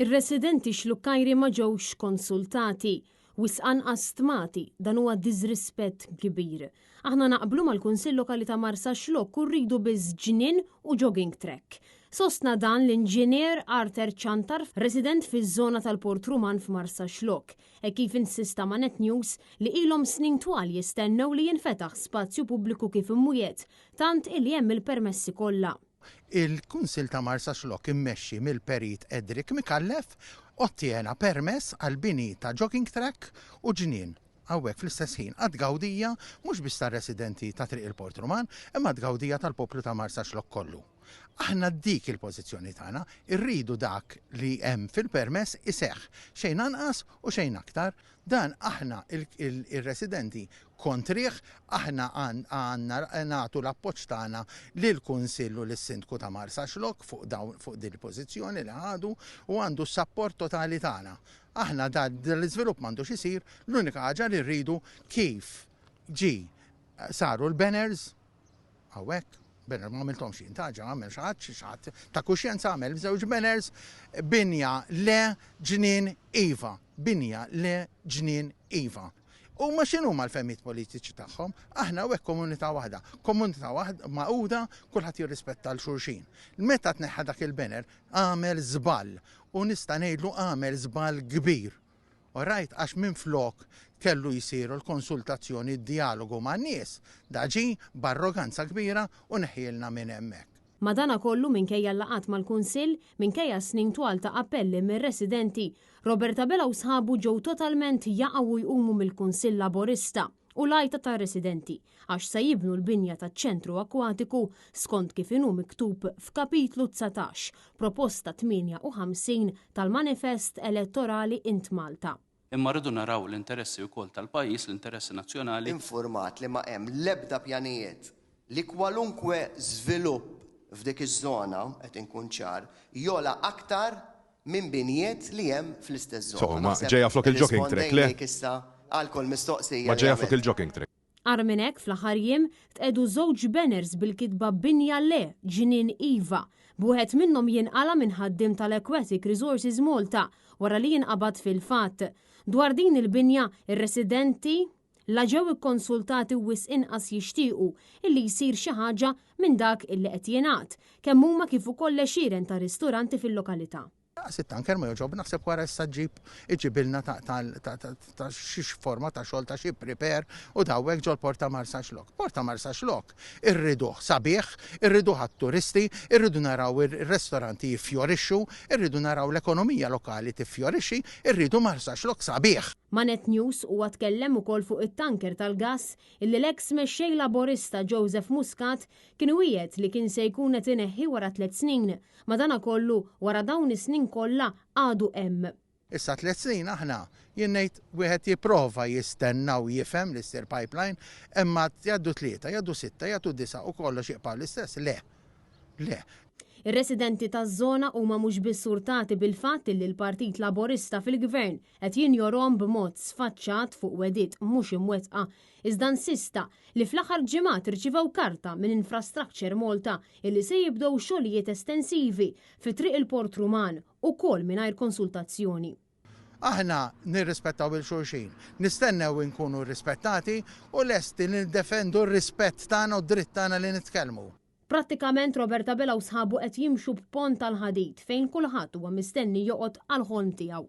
Ir-residenti Xlukkajri ma ġewx konsultati, wisq anqas stmati, dan huwa diżrispett kbir. Aħna naqblu mal-Kunsill Lokali ta' Marsaxlokk u rridu biss ġnien u jogging track. Sostna dan l-Inġinier Arthur Ciantar, resident fiż-żona tal-Port Ruman f'Marsaxlokk, hekk kif insista ma' Net News li ilhom snin twal jistennew li jinfetaħ spazju pubbliku kif imwiegħed, tant illi hemm il-permessi kollha. Il-Kunsill ta' Marsaxlokk immexxi mill-Perit Edric Micallef ottjena permess għall-bini ta' jogging track u ġnien hawnhekk fl-istess ħin għat-tgawdija mhux biss tar-residenti ta' Triq il-Port Ruman imma għat-tgawdija tal-poplu ta' Marsaxlokk kollu. Aħna dik il-pożizzjoni tagħna, irridu dak li hemm fil-permess iseħħ, xejn anqas u xejn aktar. Dan aħna ir-residenti kontrih, aħna għandna nagħtu l-appoġġ tagħna lill-Kunsill u lis-Sindku ta' Marsaxlokk fuq dawn fuq din il-pożizzjoni li ħadu u għandu s-sapport totali tagħna. Aħna dan l-iżvilupp m'għandux isir, l-unika ħaġa li rridu kif ġie saru l-banners, Hawnhekk, banner ma għamilthomx jien, ta' ġa għamel xi ħadd, xi ħadd ta' kuxjenza għamel żewġ banners, binja le, ġnien iva, binja le, ġnien iva. Huma x'inhuma l-fehmiet politiċi tagħhom, aħna hawnhekk komunità waħda, komunità waħda magħquda, kulħadd jirrispetta 'l xulxin. Meta tneħħa dak il-banner, għamel żball u nista' ngħidlu għamel żball kbir. Alright, għax minflok kellu jsiru l-konsultazzjoni, d-djalogu man-nies, da ġie b'arroganza kbira u neħħielna minn hemmhekk. Madanakollu, minkejja l-laqgħat mal-Kunsill, minkejja snin twal ta' appelli mir-residenti, Robert Abela u sħabu ġew totalment jaqgħu u jqumu mill-Kunsill Laburista u l-għajta tar-residenti għax se jibnu l-binja taċ-ċentru akkwatiku skont kif inhu miktub f'Kapitlu 19, Proposta 58 tal-Manifest Elettorali Int Malta. Imma rridu naraw l-interessi wkoll tal-pajjiż, l-interessi nazzjonali. Infurmat li ma hemm l-ebda pjanijiet li kwalunkwe żvilupp f'dik iż-żona, qed inkun ċar, jogħla aktar minn binjiet li hemm fl-istess żona. So, ma ġejja flok il-jogging track, le? Irrispondejniek issa għal kull mistoqsija Ma li ġejja flok għamilt. il-jogging track. Agħar minn hekk, fl-aħħar jiem, tqiegħdu żewġ banners bil-kitba Binja le, ġnien iva, b'wieħed minnhom jinqala' minn ħaddiem tal-Aquatic Resources Malta wara li jinqabad fil-fatt. Dwar din il-binja, ir-residenti la ġew ikkonsultati u wisq inqas jixtiequ illi jsir xi ħaġa minn dak illi qed jingħad, kemm huma kif ukoll l-għexieren ta' ristoranti fil-lokalità. Lanqas it-tanker ma jogħġobna, naħseb wara issa ġġib iġibilna ta' xi forma ta' xogħol ta' xi prepare u dawwek ġol-Port ta' Marsaxlokk. Port ta' Marsaxlokk irriduh sabiħ, irriduh għat-turisti, irridu naraw ir-restoranti jiffjorixxu, irridu naraw l-ekonomija lokali tiffjorixxi, irridu Marsaxlokk sabiħ. Ma' Net News huwa tkellem ukoll fuq it-tanker tal-gass illi l-eks Mexxej Laburista Joseph Muscat kien wiegħed li kien se jkun qed ineħħi wara tlett snin. Madanakollu, wara dawn is-snin kollha, għadu hemm. Issa tlett snin aħna, jien ngħid wieħed jipprova jistenna u jifhem li ssir pipeline, imma jgħaddu tlieta, jgħaddu sitta, jgħaddu disgħa u kollox jibqa' l-istess, le. Le. Ir-residenti taż-żona huma mhux biss urtati bil-fatt illi l-Partit Laburista fil-Gvern qed jinjorhom b'mod sfaċċat fuq wegħdiet mhux imwettqa, iżda insista li fl-aħħar ġimgħat irċivew karta minn Infrastructure Malta illi se jibdew xogħlijiet estensivi fi Triq il-Port Ruman, ukoll mingħajr konsultazzjoni. Aħna nirrispettaw 'il xulxin, nistennew inkunu rrispettati u lesti li niddefendu r-rispett tagħna u d-dritt tagħna li nitkellmu. Prattikament Robert Abela u sħabu qed jimxu b'pont tal-ħadid fejn kulħadd huwa mistenni joqgħod għall-ħolm tiegħu.